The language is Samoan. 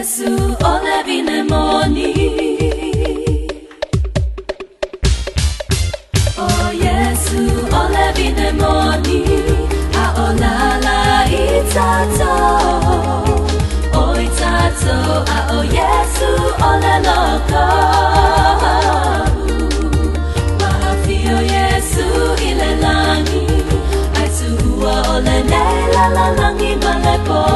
Yesu ole vine moni. O Yesu ole vine moni, a o la la i tato. O i tato, a o Yesu ole loko. Wahafio Yesu i le langi, ai tuua o le nei la la langi ma le po.